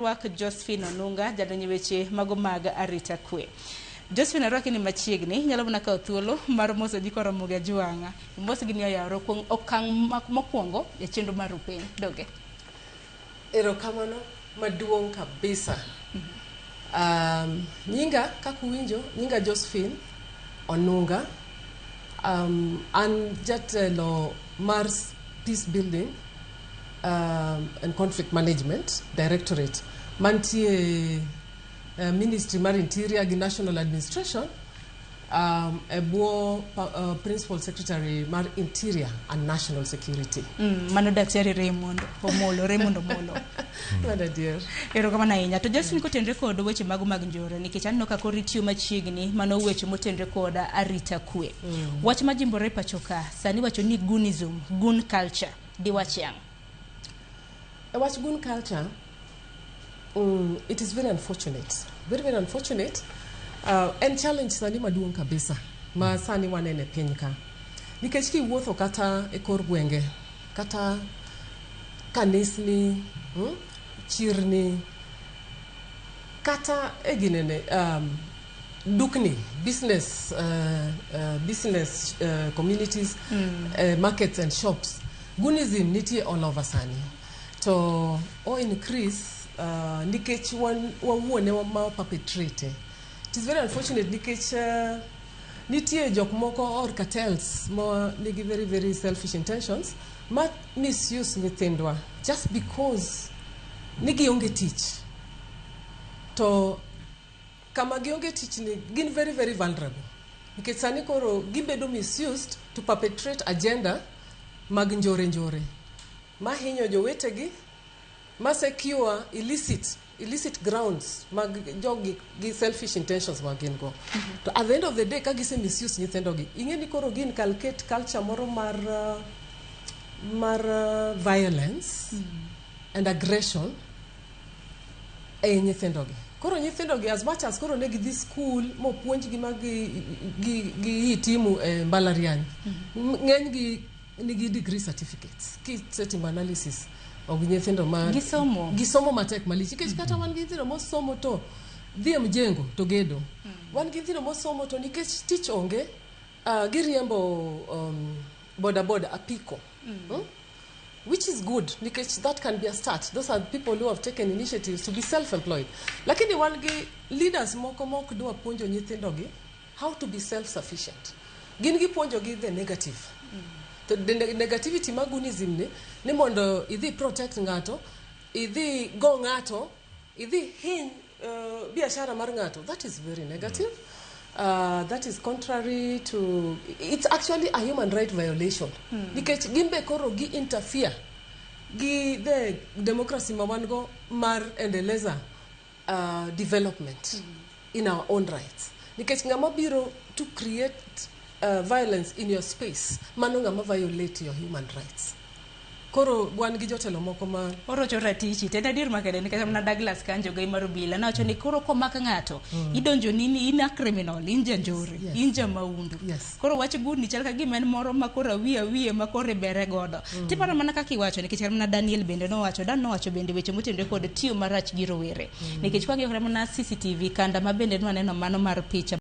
Rwak Josephine Onunga, jalony e weche mago mag arita kwe. Josephine, arwaki ni machiegni, inyalo mana kawo thuolo mar moso nyikwa Ramogi Ajwang'a. Imosgi ni oyawore kuom okang' mokwongo e chenro mar Rupiny. Donge? Erokamano maduong' kabisa. Nyinga kaka uwinjo, nyinga Josephine Onunga. An jatelo mar Peace Building and Conflict Management Directorate mantie Ministry mar Interior gi National Administration e bwo Principal Secretary mar Interior and National Security. Mano Daktari Raymond Omolo, Raymond Omolo. Mano adier. Erokamano ahinya. To Josephine kotenre kod weche mago mag njore, nikech aneno ka koro itiyo machiegni, mano weche motenre kod arita kwe. Wach majimbore e pacho ka, sani wacho ni goonism, goon culture, diwach yang'. E wach goon culture, it is very unfortunate. Very, very unfortunate. En challenge sani maduong' kabisa ma sani waneno e piny ka. Nikech kiwuotho kata e kor gwenge, kata kanisni, chirni, kata e ginene, dukni, business communities, markets and shops. Goonism nitie all over sani. To o increase nikech wan wawuon ema ma perpetrate. It is very unfortunate nikech nitie jok moko or cartels ma nigi very very selfish intentions ma misuse nyithindwa just because ni gionge tich. To kama gionge tich ni gin very very vulnerable. Nikech sani koro gibedo misused to perpetrate agenda mag njore njore mahinyo jowetegi ma secure illicit grounds mag jogi gi selfish intentions ma gin go. To at the end of the day ka gise misuse nyithindogi, ing'e ni koro gi inculcate culture moro mar violence and aggression e nyithindogi. Koro nyithindogi as much as koro ne gidhi school mopuonjgi ma gi hitimu e mbalariany, ng'eny gi nigi degree certificates. Kisetimo analysis ok nyithindo ma Gisomo. Gisomo matek malich nikech kata wan gi nyithindo mosomo to dhi e mjengo to gedo. Wan gi nyithindo mosomo to nikech tich onge, giriembo boda boda, apiko. Which is good nikech that can be a start. Those are people who have taken initiatives to be self-employed. Lakini wan gi leaders moko mok dwa puonjo nyithindogi how to be self-sufficient. Gin gipuonjogi the negative. To the negativity mag goonism ni mondo idhi protect ng'ato, idhi go ng'ato, idhi hiny biashara mar ng'ato. That is very negative. That is contrary to, it's actually a human right violation. Nikech gin be koro gi interfere gi the democracy ma wan go mar endeleza development in our own rights. Nikech ng'ama biro to create violence in your space, mano ng'ama violate your human rights. Koro wan gi jotelo moko ma orocho ratichi to en adier makende nikech mana Douglas Kanja ogai mar obila nowacho ni koro komak ng'ato idonjo ni in a criminal, in janjore, in jamaundu. Koro wach guni chal ka gima en moro ma koro awiye awiye ma koro ibere godo. Tiparo mana kaka iwacho nikech kata mana Daniel bende nowacho, Dan nowacho bende weche motenore kod tiyo marach gi rowere. Nikech kwang'iyo kata mana CCTV kanda ma bende nwaneno mano mar picha.